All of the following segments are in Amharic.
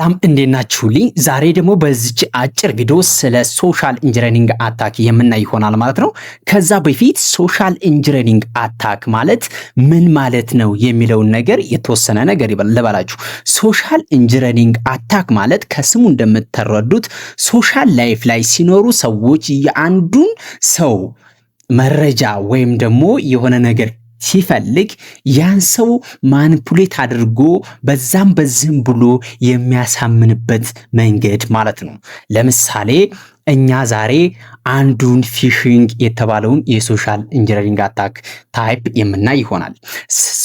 ሰላም፣ እንዴት ናችሁልኝ? ዛሬ ደግሞ በዚች አጭር ቪዲዮ ስለ social engineering attack የምናይ ይሆናል ማለት ነው። ከዛ በፊት social engineering attack ማለት ምን ማለት ነው የሚለውን ነገር የተወሰነ ነገር ልበላችሁ። Social engineering attack ማለት ከስሙ እንደምትረዱት social life ላይ ሲኖሩ ሰዎች የአንዱን ሰው መረጃ ወይም ደግሞ የሆነ ነገር ሲፈልግ ያን ሰው manipulate አድርጎ በዛም በዚህም ብሎ የሚያሳምንበት መንገድ ማለት ነው። ለምሳሌ እኛ ዛሬ አንዱን phishing የተባለውን የ social engineering attack type የምናይ ይሆናል።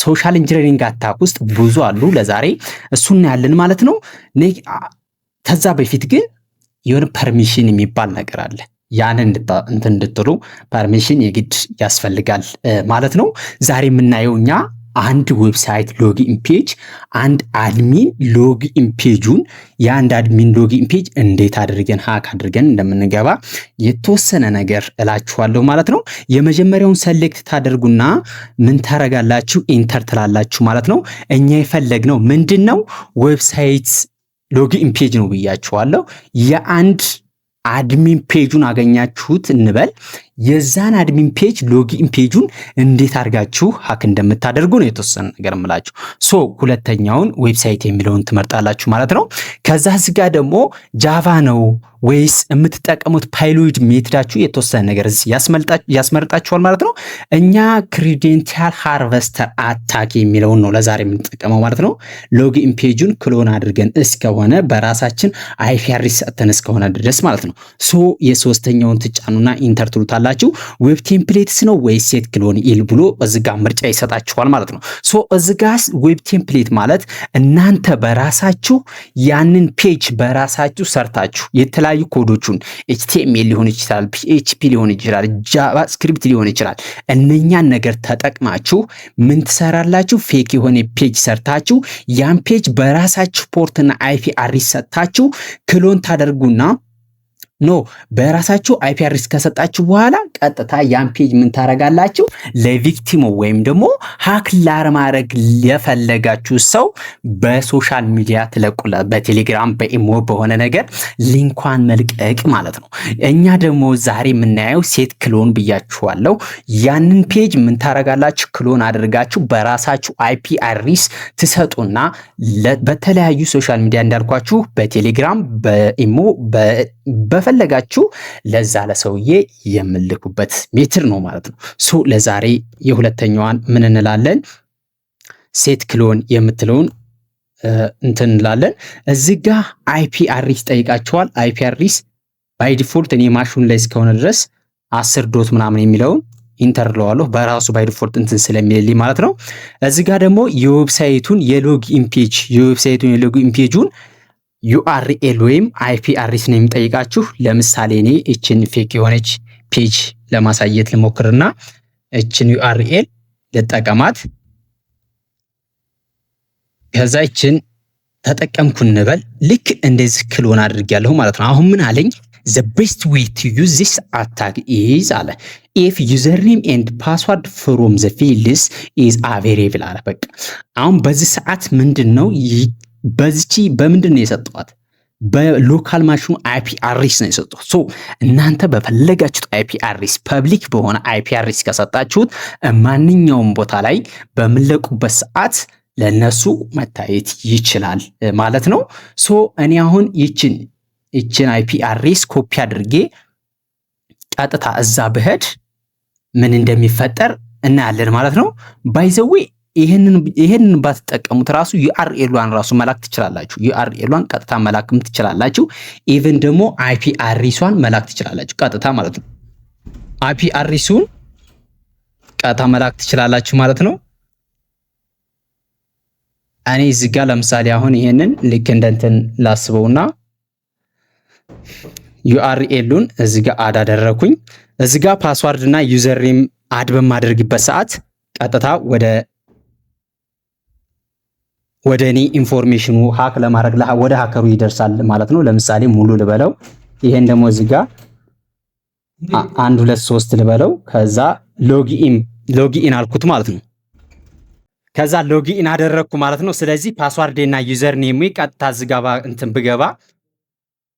Social engineering attack ውስጥ ብዙ አሉ። ለዛሬ እሱን እናያለን ማለት ነው። ከዛ በፊት ግን የሆነ permission የሚባል ነገር አለ። ያንን እንትን እንድትሉ permission የግድ ያስፈልጋል ማለት ነው። ዛሬ የምናየው እኛ አንድ website login page፣ አንድ admin login page ኡን፣ የአንድ admin login page እንዴት አድርገን hack አድርገን እንደምንገባ የተወሰነ ነገር እላችኋለሁ ማለት ነው። የመጀመሪያውን select ታደርጉና ምን ታረጋላችሁ? Enter ትላላችሁ ማለት ነው። እኛ የፈለግነው ምንድን ነው? Website login page ነው ብያችኋለሁ። የአንድ admin page ኡን አገኛችሁት እንበል። የዛን admin page login page ኡን እንዴት አድርጋችሁ hack እንደምታደርጉ ነው የተወሰነ ነገር እምላችሁ። So ሁለተኛውን website የሚለውን ትመርጣላችሁ ማለት ነው። ከዛ እዚህ ጋር ደግሞ Java ነው ወይስ የምትጠቀሙት payload method ኣችሁ የተወሰነ ነገር ያስመርጣችኋል ማለት ነው። እኛ credential harvester attack የሚለውን ነው ለዛሬ የምንጠቀመው ማለት ነው። Login page ኡን clone አድርገን እስከሆነ፣ በራሳችን IP address ሰጥተን እስከሆነ ድረስ ማለት ነው። So የሶስተኛውን ትጫኑና enter ትሉታላችሁ። Web templates ነው ወይስ set clone ኢል ብሎ እዚጋ ምርጫ ይሰጣችኋል ማለት ነው። So እዚጋ web template ማለት እናንተ በራሳችሁ ያንን page በራሳችሁ ሰርታችሁ የተለያዩ ኮዶቹን HTML ሊሆን ይችላል፣ PHP ሊሆን ይችላል፣ JavaScript ሊሆን ይችላል። እነኛን ነገር ተጠቅማችሁ ምን ትሰራላችሁ? Fake የሆነ page ሰርታችሁ ያን page በራሳችሁ port ና IP address ሰጥታችሁ clone ታደርጉና፣ no፣ በራሳችሁ IP address ከሰጣችሁ በኋላ ቀጥታ ያን page ምን ታረጋላችሁ? ለ victim ኡ ወይም ደግሞ hack ለማድረግ ለፈለጋችሁ ሰው በ social media ትለቁላ፣ በቴሌግራም፣ በኢሞ በሆነ ነገር link ኳን መልቀቅ ማለት ነው። እኛ ደግሞ ዛሬ የምናየው set clone ብያችኋለሁ። ያንን page ምን ታረጋላችሁ? Clone አድርጋችሁ በራሳችሁ IP address ትሰጡና በተለያዩ social media እንዳልኳችሁ በቴሌግራም፣ በኢሞ፣ በፈለጋችሁ ለዛ ለሰውዬ የምልኩበት method ነው ማለት ነው። So ለዛሬ የሁለተኛዋን ምን እንላለን? Set clone የምትለውን እንትን እንላለን። እዚህ ጋ IP address ጠይቃችኋል። IP address by default እኔ ማሽኑ ላይ እስከሆነ ድረስ 10 dot ምናምን የሚለውን enter እለዋለሁ፣ በራሱ by default እንትን ስለሚልልኝ ማለት ነው። እዚህ ጋር ደግሞ የዌብሳይቱን የሎግኢን ፔጅ የዌብሳይቱን የሎግኢን ፔጁን ዩአርኤል ወይም IP address ነው የሚጠይቃችሁ። ለምሳሌ እኔ እችን fake የሆነች page ለማሳየት ልሞክርና እችን URL ልጠቀማት። ከዛ እችን ተጠቀምኩ እንበል። ልክ እንደዚህ clone አድርጌያለሁ ማለት ነው። አሁን ምን አለኝ? "The best way to use this attack is" አለ፣ "if username and password from the fields is available" አለ። በቃ አሁን በዚህ ሰዓት ምንድን ነው፣ በዚቺ በምንድን ነው የሰጠኋት? በ local machine ኑ IP address ነው የሰጠሁት። So እናንተ በፈለጋችሁት IP address፣ public በሆነ IP address ከሰጣችሁት ማንኛውም ቦታ ላይ በምለቁበት ሰዓት ለነሱ መታየት ይችላል ማለት ነው። So እኔ አሁን ይችን IP address copy አድርጌ ቀጥታ እዛ ብሄድ ምን እንደሚፈጠር እናያለን ማለት ነው። By the way፣ ይህንን ባትጠቀሙት ራሱ URL ኧን ራሱ መላክ ትችላላችሁ። URL ኧን ቀጥታ መላክም ትችላላችሁ። Even ደግሞ IP address ኧን መላክ ትችላላችሁ ቀጥታ ማለት ነው። IP address ኡን ቀጥታ መላክ ትችላላችሁ ማለት ነው። እኔ እዚህ ጋር ለምሳሌ አሁን ይሄንን ልክ እንደ እንትን ላስበውና URL ኡን እዚህ ጋር add አደረኩኝ። እዚህ ጋር password እና username add በማደርግበት ሰዓት ቀጥታ ወደ እኔ information ኑ hack ለማድረግ ወደ hacker ኡ ይደርሳል ማለት ነው። ለምሳሌ ሙሉ ልበለው፣ ይሄን ደግሞ እዚህ ጋር 1 2 3 ልበለው። ከዛ login አልኩት ማለት ነው። ከዛ login አደረግኩ ማለት ነው። ስለዚህ password እና username ቀጥታ ዝጋባ እንትን ብገባ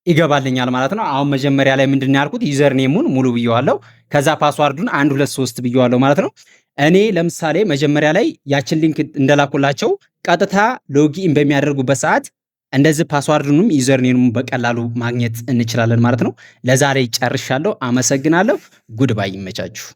ይገባልኛል ማለት ነው። አሁን መጀመሪያ ላይ ምንድን ነው ያልኩት? Username ኡን ሙሉ ብየዋለሁ። ከዛ password ኡን 1 2 3 ብየዋለሁ ማለት ነው። እኔ ለምሳሌ መጀመሪያ ላይ ያችን link እንደላኩላቸው ቀጥታ login በሚያደርጉበት ሰዓት እንደዚህ password ኡንም username ኡን በቀላሉ ማግኘት እንችላለን ማለት ነው። ለዛሬ ጨርሻለሁ። አመሰግናለሁ። Goodbye፣ ይመቻችሁ።